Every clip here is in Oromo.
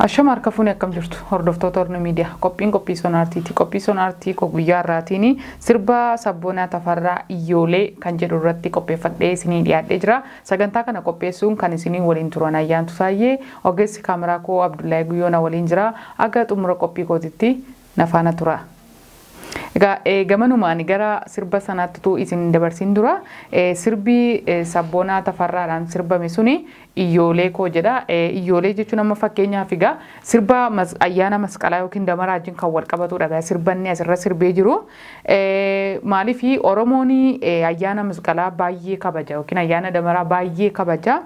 Ashama harka fuunee akkam jirtu hordoftoota Oromoo Miidiyaa qophiin qophii sonaartiiti. Qophii sonaartii guyyaa har'aatiin sirba Sabboonaa Tafarraa Iyyoolee kan jedhu irratti qopheeffadhee isinii dhiyaadhee jira. Sagantaa kana qopheessuun kan isinii waliin turan Ayyaantu Taayyee, ogeessi kaameraa koo Abdullahi Guyyoona waliin jira. Akka xumura qophii kootitti na faana tura. Egaa gamanumaan gara sirba sanaatti utuu isin dabarsin dura sirbi Sabboonaa Tafarraadhaan sirbame suni Iyyoolee koo jedha. Iyyoolee jechuun amma fakkeenyaaf egaa sirba ayyaana masqalaa yookiin damaraa wajjin kan wal qabatudha. Sirbanni asirra sirbee jiru. Maaliif Oromoon ayyaana masqalaa baay'ee kabaja yookiin ayyaana damaraa baay'ee kabaja.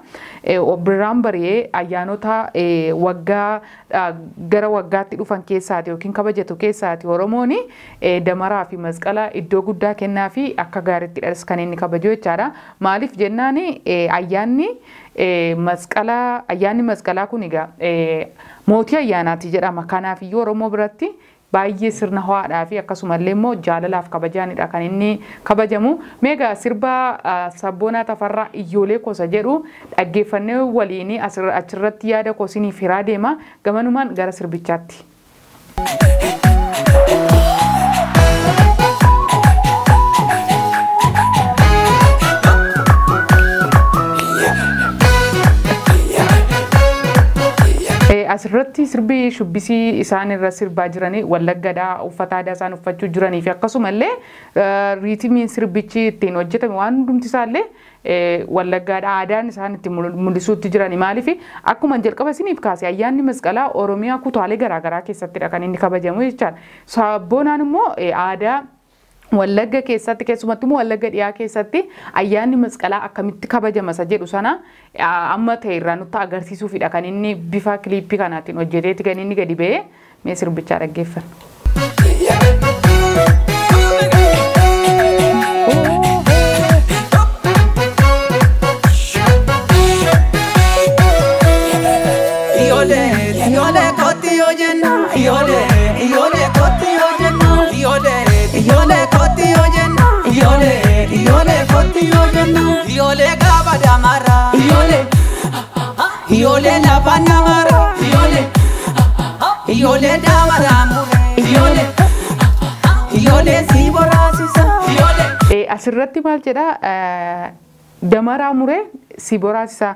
Birraan bari'ee ayyaanota waggaa gara waggaatti dhufan keessaati yookiin kabajatu keessaati Oromoon damaraa fi masqala iddoo guddaa kennaa fi akka gaariittidhas kan inni kabaju jechaadha. Maaliif jennaan ayyaanni masqalaa ayyaanni masqalaa kun egaa mootii ayyaanaati jedhama. Kanaaf iyyuu Oromoo biratti baay'ee sirna ho'aadhaa fi akkasumallee immoo jaalalaaf kabajaanidha kan inni kabajamu. Meegaa sirba Sabboonaa Tafarraa Iyyoolee kosa jedhu dhaggeeffannee waliin achirratti yaada kosiniif hiraa deema. Gamanumaan gara sirbichaatti. Asirratti sirbi shubbisii isaan irra sirbaa jiranii Wallaggadhaa uffata aadaa isaan uffachuu jiranii fi akkasumallee riitimiin sirbichi ittiin hojjetame waan hundumti isaallee Wallaggaadha aadaan isaan itti mul'isuutti jiranii. Maaliif akkuma jalqaba isiniif kaase ayyaanni masqalaa Oromiyaa kutaalee garaagaraa keessattidha kan inni kabajamu jechaadha. Sabboonaan immoo aadaa Wallagga keessatti keessumattuu immoo Wallagga dhiyaa keessatti ayyaanni masqalaa akkamitti kabajama isa jedhu sana amma ta'e irraa nutti agarsiisuufidha kan inni bifa kiliippii kanaatiin hojjeteeti kan inni gadi ba'ee mee sirbichaa dhaggeeffanna. Iyyoolee, iyyoolee kooti yoo jenna, iyyoolee, iyyoolee kooti yoo jenna, iyyoolee, iyyoolee kooti yoo jenna, iyyoolee, iyyoolee kooti yoo jenna, iyyoolee gaafa damara, iyyoolee, iyyoolee lafa namara, iyyoolee, iyyoolee damara mure, iyyoolee, iyyoolee si boraasisa, iyyoolee. Asirratti maal jedhaa damaraa muree si boraasisa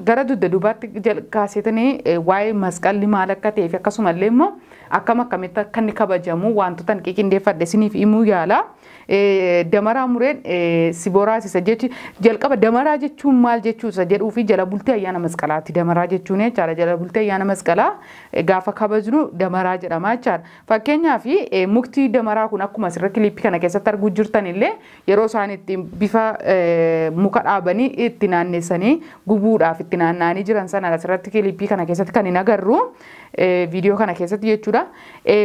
gara dugda duubaatti kaasetanii waa'ee masqalli maal akka ta'ee fi akkasumallee immoo akkam akkamitti akka inni kabajamu wantoota inni qindeeffadhe isiniif himuu yaala. Damaraa mureen si boraasisa jechi jalqaba damaraa jechuun maal jechuusa jedhuu fi jala bultee ayyaana masqalaati damaraa jechuun jechaadha. Jala bultee ayyaana masqalaa gaafa kabajnu damaraa jedhama jechaadha. Fakkeenyaaf mukti damaraa kun akkuma asirra kiliippii kana keessatti arguu jirtan illee yeroo isaan itti bifa muka dhaabanii itti naanneessanii gubuudhaaf itti naanna'anii jiran sana asirratti kiliippii kana keessatti kan hin agarru viidiyoo kana keessatti jechuudha.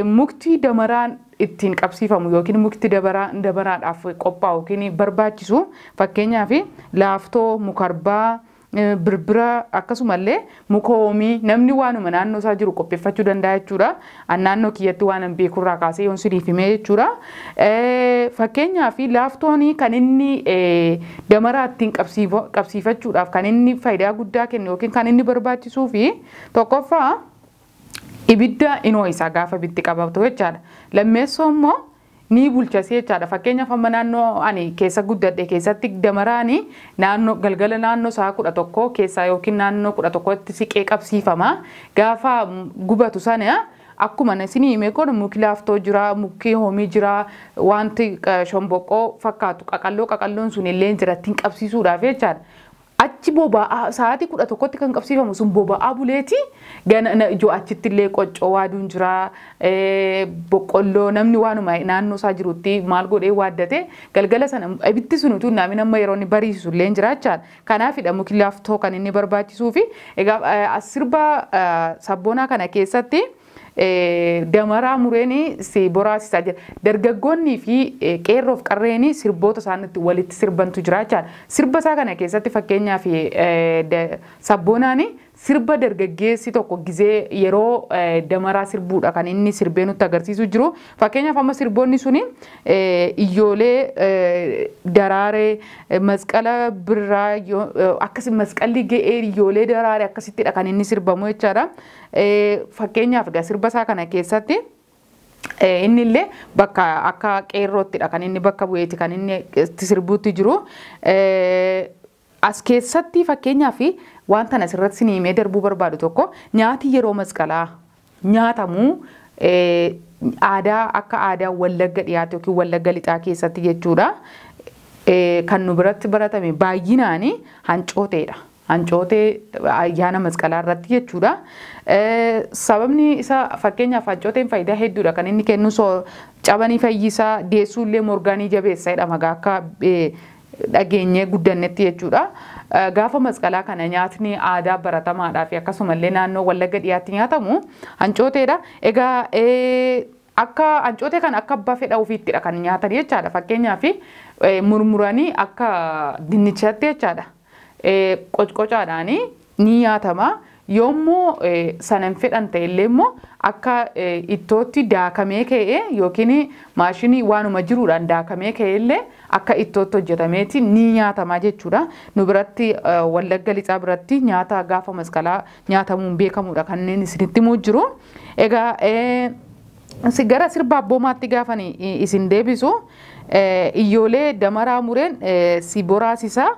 Mukti damaraan ittiin qabsiifamu yookiin mukti damaraadhaaf qophaa'u yookiin barbaachisu fakkeenyaaf laaftoo, mukarbaa, birbira akkasumallee muka hoomii namni waanuma naannoo isaa jiru qopheeffachuu danda'a jechuudha. An naannoo kiyyatti waan an beekurraa kaasee yoon siniif himee jechuudha. Fakkeenyaaf laaftoon kan inni damaraa ittiin qabsiifachuudhaaf kan inni faayidaa guddaa kennu yookiin kan inni barbaachisuu fi tokkoffaa ibidda inoo isaa gaafa ibiddi qabatu jechaadha. Lammeessoo immoo ni bulchasee jechaadha. Fakkeenyaaf amma naannoo ani keessa guddadhe keessatti damaraani naannoo galgala naannoo sa'a 11 keessaa yookiin naannoo 11tti siqee qabsiifama. Gaafa gubatu sana akkuma isinii hime kun muki laaftoo jira, muki hoomii jira, wanti shomboqqoo fakkaatu qaqalloo qaqalloon sun illee jira ittiin qabsiisuudhaaf jechaadha. Achi boba'aa sa'aatii 11tti kan qabsiifamu sun boba'aa buleeti. Ijoo achitti illee qoccoo waaduun jira, boqqolloo namni waanuma naannoo isaa jirutti maal godhee waaddate galgala sana ibiddi sun utuu naamin amma yeroo inni bariisisu illee jira jechaadha. Kanaafidha muki laaftoo kan inni barbaachisuu fi egaa sirba Sabboonaa kana keessatti damaraa mureen si boraasisaa jira. Dargaggoonnii fi qeerroof qarreen sirboota isaanitti walitti sirbantu jira jechaadha. Sirba isaa kana keessatti fakkeenyaaf Sabboonaan Sirba dargaggeessi tokko gizee yeroo damaraa sirbuudha kan inni sirbee nutti agarsiisu jiru. Fakkeenyaaf amma sirboonni suni iyyoolee daraaree masqala birraa akkasi masqalli ga'ee iyyoolee daraaree akkasittidha kan inni sirbamu jechaadha. Fakkeenyaaf egaa sirba isaa kana keessatti inni illee bakka akka qeerroottidha kan inni bakka bu'eeti kan inni sirbuutti jiru. As keessatti fakkeenyaaf wanta asirratti isin himee darbuu barbaadu tokko nyaati yeroo masqalaa nyaatamu aadaa akka aadaa Wallagga dhiyaate yookiin Wallagga lixaa keessatti jechuudha. Kan nu biratti baratame baay'inaan hancooteedha. Hancootee ayyaana masqalaa irratti jechuudha. Sababni isaa fakkeenyaaf hancooteen faayidaa hedduudha kan inni kennu cabanii fayyisaa deessuullee morgaanii jabeessa jedhama akka dhageenyee guddannetti jechuudha. Gaafa masqalaa kana nyaatni aadaa baratamaadhaa fi akkasumallee naannoo Wallagga dhiyaatti nyaatamu hancooteedha. Egaa akka hancootee kana akka abbaa fedha ofiittidha kan nyaatan jechaadha. Fakkeenyaaf murmuranii akka dinnichaatti jechaadha. Qocqocaadhaan ni nyaatama. Yommuu sanan fedhan ta'e illee immoo akka ittootti daakamee ka'ee yookiin maashinii waanuma jiruudhaan daakamee ka'ee illee akka ittootti hojjetameeti ni nyaatama jechuudha. Nu biratti Wallagga lixaa biratti nyaata gaafa masqalaa nyaatamuun beekamudha kanneen isinitti himuu jiru. Egaa gara sirba abboomaatti gaafan isin deebisu iyyoolee damaraa mureen si boraasisaa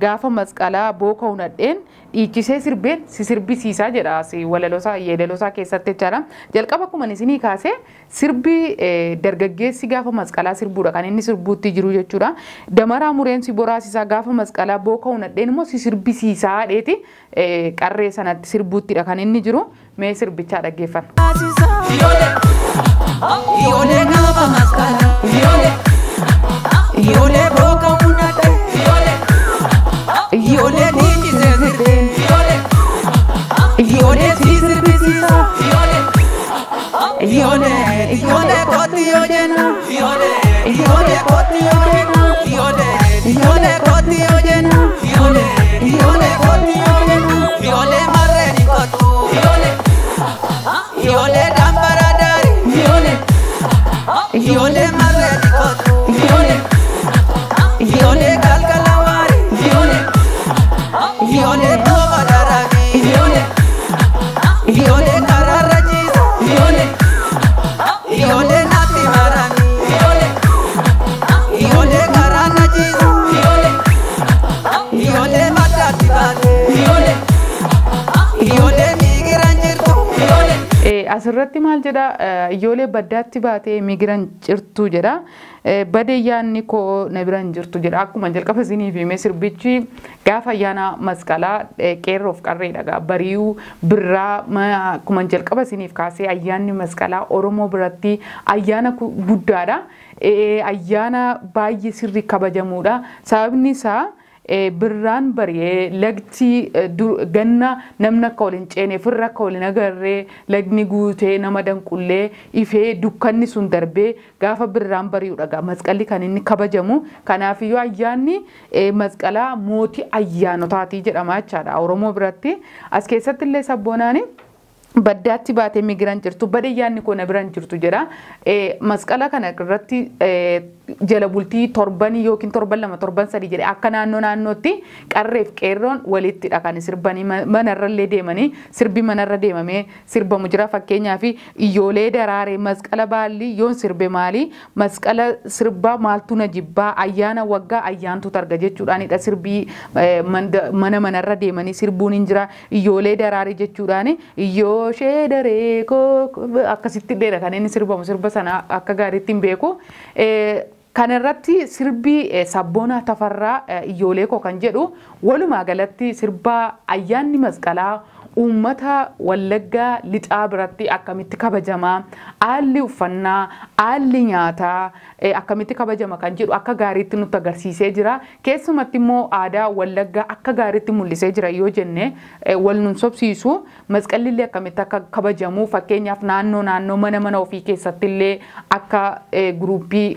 gaafa masqalaa booka hunadheen dhiichisee sirbeen si sirbisiisaa jedha walaloosaa yeedaloosaa keessatti jechaadha. Jalqaba akkuma isinii kaasee sirbi dargaggeessi gaafa masqalaa sirbuudha kan inni sirbuutti jiru jechuudha. Damaraa mureen si boraasisaa gaafa masqalaa booka hunadheen immoo si sirbisiisaa dheeti qarree sanatti sirbuuttidha kan inni jiru. Mee sirbichaa dhaggeeffanna. Iyyoolee gaafa masqalaa iyyoolee booka hunadhee iyyoolee dhiichisee sirbeen iyyoolee si sirbisiisa iyyoolee iyyoolee kooti yoo jenna iyyoolee kooti yoo jenna iyyoolee kooti yoo jenna iyyoolee kooti yoo jenna iyyoolee marree ni kottu iyyoolee dambara daari iyyoolee marree ni kottu iyyoolee galgala waari iyyoolee booba daraabi iyyoolee karaarra ciisa iyyoolee natti marami iyyoolee karaa na ciisa iyyoolee maddaatti baate iyyoolee miigiraan jirtu. Asirratti maal jedha iyyoolee baddaatti baatee migiran cirtu jedha. Badee yaanni koo na biraan jirtu jedha. Akkuma jalqaba isiniif hime sirbichi gaafa ayyaana masqalaa qeerroof qarreedha. Bari'uu birraa akkuma jalqaba isiniif kaasee ayyaanni masqalaa Oromoo biratti ayyaana guddaadha. Ayyaana baay'ee sirri kabajamuudha. Sababni isaa birraan bari'ee lagti ganna namni akka waliin ceene firra akka waliin agarree lagni guutee nama danqullee ifee dukkanni sun darbee gaafa birraan bari'uudha masqalli kan inni kabajamu. Kanaafiyyuu ayyaanni masqalaa mootii ayyaanotaatii jedhama jechaadha Oromoo biratti. As keessatti illee sabboonaani baddaatti baatee migiran jirtu badee yaanni koo na biraan jirtu jedha. Masqala kana irratti jala bultii torbanii yookiin torban lama torban sadii jedhe akka naannoo naannootti qarreef qeerroon walittidha kan sirbanii manarrallee deemanii sirbi manarra deemamee sirbamu jira. Fakkeenyaaf iyyoolee daraaree masqala baalli yoon sirbe maali masqala sirbaa maaltu na jibbaa ayyaana waggaa ayyaantu targa jechuudhaanidha sirbii mana manarra deemanii sirbuun hin jira. Iyyoolee daraaree jechuudhaan iyyooshee daree koo akkasitti dheera kan inni sirbamu sirba sana akka gaariitti hin beeku. Kanarratti sirbi sabboonaa Tafarraa iyyoolee koo kan jedhu walumaa galatti sirba ayyaanni masqalaa Uummata Wallaggaa Lixaa biratti akkamitti kabajama, haalli uffannaa, haalli nyaataa akkamitti kabajama kan jedhu akka gaariitti nutti agarsiisee jira. Keessumatti immoo aadaa Wallaggaa akka gaariitti mul'isee jira yoo jenne wal nun sobsiisu. Masqalli illee akkamitti akka kabajamu, fakkeenyaaf naannoo naannoo mana mana ofii keessatti illee akka guruppii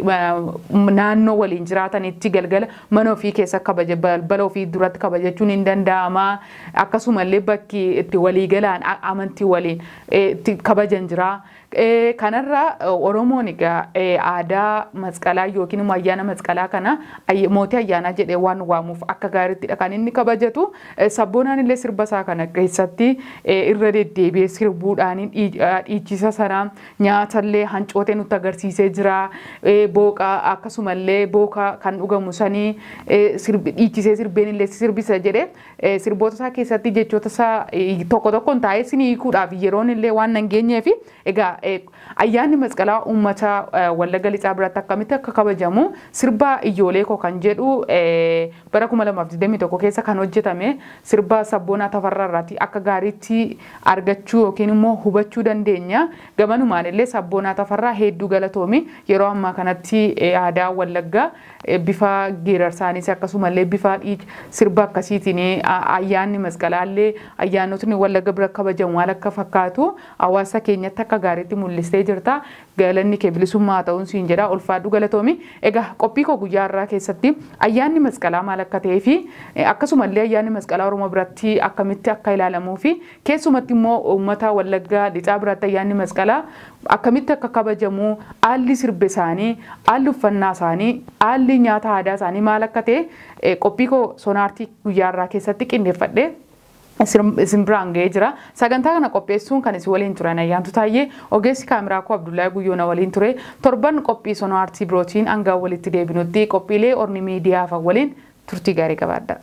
naannoo waliin jiraatanitti galgala mana ofii keessa kabaja, balbala ofii duratti kabajachuun hin danda'ama. Akkasumallee bakki itti waliigalaan amantii waliin itti kabajan jira. Kanarra Oromoon egaa aadaa masqalaa yookiin immoo ayyaana masqalaa kana mootii ayyaanaa jedhee waan waamuuf akka gaariittidha kan inni kabajatu. Sabboonaan illee sirba isaa kana keessatti irra deddeebi'ee sirbuudhaan dhiichisa sana, nyaatallee hancootee nutti agarsiisee jira. Booqa, akkasumallee booka kan dhugamu sanii dhiichisee sirbeen illee sirbisa jedhee sirboota isaa keessatti jechoota isaa tokko tokkoon taa'ee isin hiikuudhaaf yeroon illee waan nan geenyeef, egaa ayyaanni masqalaa uummata Wallagga Lixaa biratti akkamitti akka kabajamu sirba Iyyoolee Koo kan jedhu bara 2021 keessa kan hojjetame sirba Sabboonaa Tafarraa irraati akka gaariitti argachuu yookiin immoo hubachuu dandeenya. Gamanumaan illee Sabboonaa Tafarraa hedduu galatoomi. Yeroo ammaa kanatti aadaa Wallaggaa bifa geerarsaanis akkasumallee bifa sirba akkasiitiin ayyaanni masqalaallee ayyaanotni Wallagga bira kabajamu maal akka fakkaatu hawaasa keenyatti akka gaariitti mul'istee jirta. Galanni kee bilisummaa ta'uun siin jedha, ulfaadhu, galatoomi. Egaa qophii koo guyyaa har'aa keessatti ayyaanni masqalaa maal akka ta'ee fi akkasumallee ayyaanni masqalaa Oromoo biratti akkamitti akka ilaalamuu fi keessumatti immoo uummata Wallaggaa Lixaa biratti ayyaanni masqalaa akkamitti akka kabajamu, haalli sirba isaanii, haalli uffannaa isaanii, haalli nyaata aadaa isaanii maal akka ta'e qophii koo sonaartii guyyaa har'aa keessatti qindeeffadhee isin biraan ga'ee jira. Sagantaa kana qopheessuun kan isin waliin turan Ayyaantu Taayyee, ogeessi kaameraa koo Abdullahi Guyyoona waliin ture. Torban qophii sonaartii birootiin hanga walitti deebinutti qophiilee Orni Miidiyaa waliin turtii gaarii qabaadha.